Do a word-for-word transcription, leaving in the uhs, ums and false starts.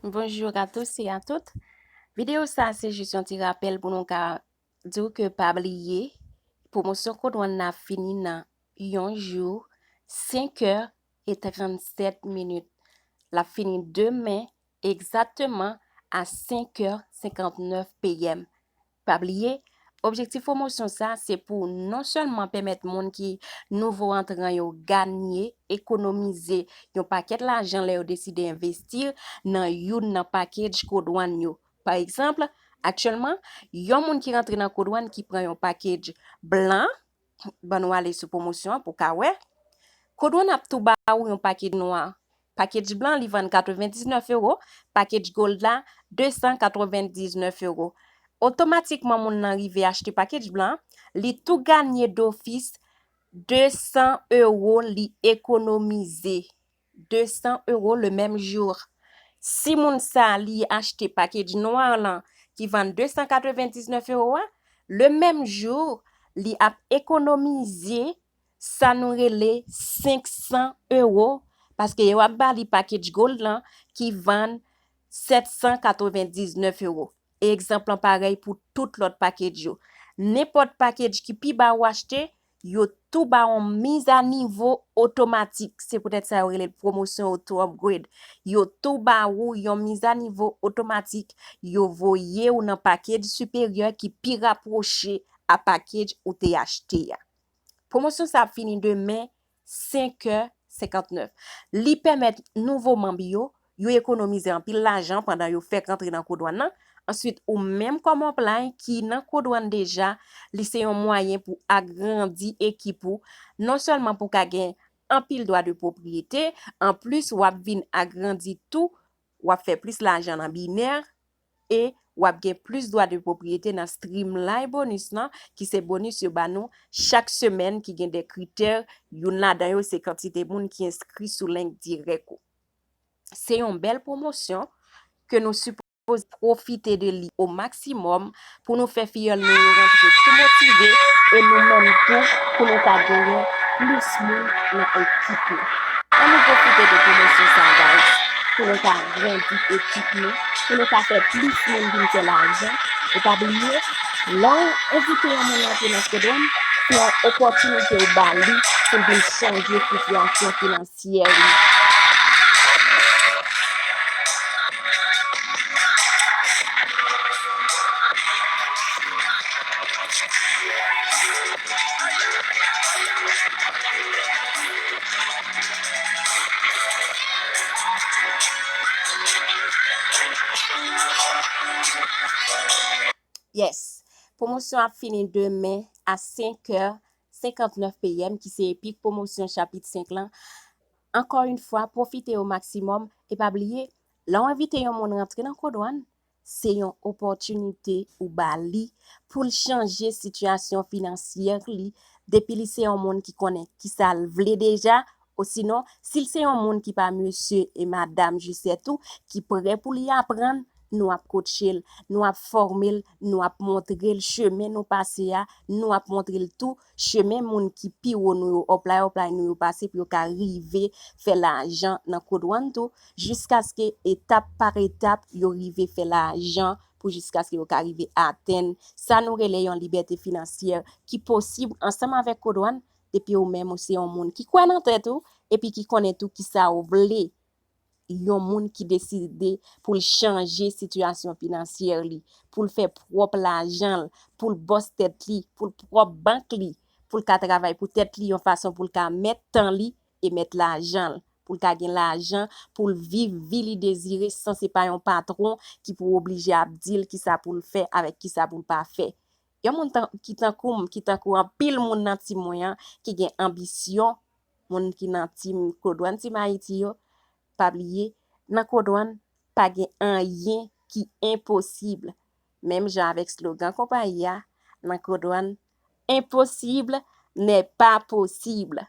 Bonjour à tous et à toutes. Videyo sa se jis yon ti rapèl pou nou ka di w ke pa bliye, pwomosyon Kodwann nan ap fini nan yon jou, senk è e trannsèt minit. L ap fini demen egzakteman a senk è senkantnèf P M. Pa bliye, objektif pwomosyon sa se pou non sèlman pèmèt moun ki nouvo antran yo ganye, ekonomize yon pakèt lajan lè yo deside envesti nan youn nan package Kodwann yo. Pa egzanp, aktyèlman, yon moun ki rantre nan Kodwann ki pran yon package blan, ban nou ale sou pwomosyon an pou w ka wè. Kodwann ap tou ba ou yon package nwa. Package blan, li vann katrevendiznèf ewo, package gold la, de san katrevendiznèf ewo. Otomatikman, moun nan rive achte package blan, li tou ganye dofis de san ewo li ekonomize. De san ewo le menm jou. Si moun sa li achte package nwa lan ki vann de san katrevendiznèf ewo a, le menm jou, li ap ekonomize sa nou rele senk san ewo, paske yo ap ba li package gold lan ki vann sèt san katrevendiznèf ewo. E egzanp lan parèy pou tout lòt package yo. Nenpòt package ki pi ba ou achte, yo tou ba w yon mizanivo otomatik. Se poutèt sa yo rele l pwomosyon auto upgrade. Yo tou ba ou yon mizanivo otomatik. Yo voye ou nan package siperyè ki pi rapwoche a package ou te achte a. Pwomosyon sa ap fini demen, senk è senkantnèf. Li pèmèt nouvo manm yo, yo ekonomize anpil lajan pandan yo fèk rantre nan Kodwann nan. Answit, ou menm kòm Upline ki nan Kodwann deja, li se yon mwayen pou agrandi ekip ou, non sèlman pou w ka gen anpil dwa de pwopriyete, anplis w ap vin agrandi tou, w ap fè plis lajan nan binè, e w ap gen plis dwa de pwopriyete nan Streamline Bonus lan, ki se bonis yo ba nou chak semèn, ki gen de kritè, youn ladan yo se kantite moun ki enskri sou link dirèk ou. Se yon bèl pwomosyon ke nou sipoze pwofite de li o maksimòm pou nou fè fiyèl nou yo rantre tou motive e nou menm tou pou nou ka genyen plis moun nan ekip nou. Ann nou pwofite de pwomosyon sa, guys, pou nou ka agrandi ekip nou, pou nou ka fè plis moun vin fè lajan. E pa bliye, lè w envite yon moun rantre nan Kodwann, se yon opòtinite ou ba li pou l vin chanje sitiyasyon finansyè li. Yes. Pwomosyon ap fini demen a senk è senkantnèf P M, ki se pik pwomosyon chapit senk lan. Ankò yon fwa, pwofite o maksimòm e pa bliye, lè w envite yon moun rantre nan Kodwann, se yon opòtinite ou ba li pou l chanje sitiyasyon finansyè li, depi li se yon moun ki konnen kisa l vle deja, osinon, si l se yon moun ki pa mesye e madanm Jisèt ou, ki prè pou li aprann, nou ap kotche l, nou ap fòme l, nou ap montre l chemen nou pase a, nou ap montre l tou chemen moun ki pi wo nou yo, Upline, Upline nou yo pase pou yo ka rive fè lajan nan Kodwann tou, jiskaske etap pa etap yo rive fè lajan pou jiskaske yo ka rive atenn sa nou rele yon libète finansyè ki posib ansanm avèk Kodwann, depi ou menm ou se yon moun ki kwè nan tèt ou, epi ki konnen tou kisa ou vle. Yon moun ki deside pou l chanje sitiyasyon finansyè li, pou l fè pwòp lajan l, pou l bòs tèt li, pou l pwòp bank li, pou l ka travay pou tèt li yon fason pou l ka mèt tan li e mèt lajan l, pou l ka gen lajan pou l viv vi li dezire san se pa yon patwon ki pou oblije ap di l kisa pou l fè avèk kisa pou l pa fè. Yon moun tan, ki tankou m, ki tankou anpil moun nan tim mwen an, ki gen anbisyon, moun ki nan tim Kodwann Team Haïti yo, pa bliye, nan Kodwann, pa gen anyen ki enposib. Menm jan avèk slogan konpayi a, nan Kodwann, impossible n'est pas possible.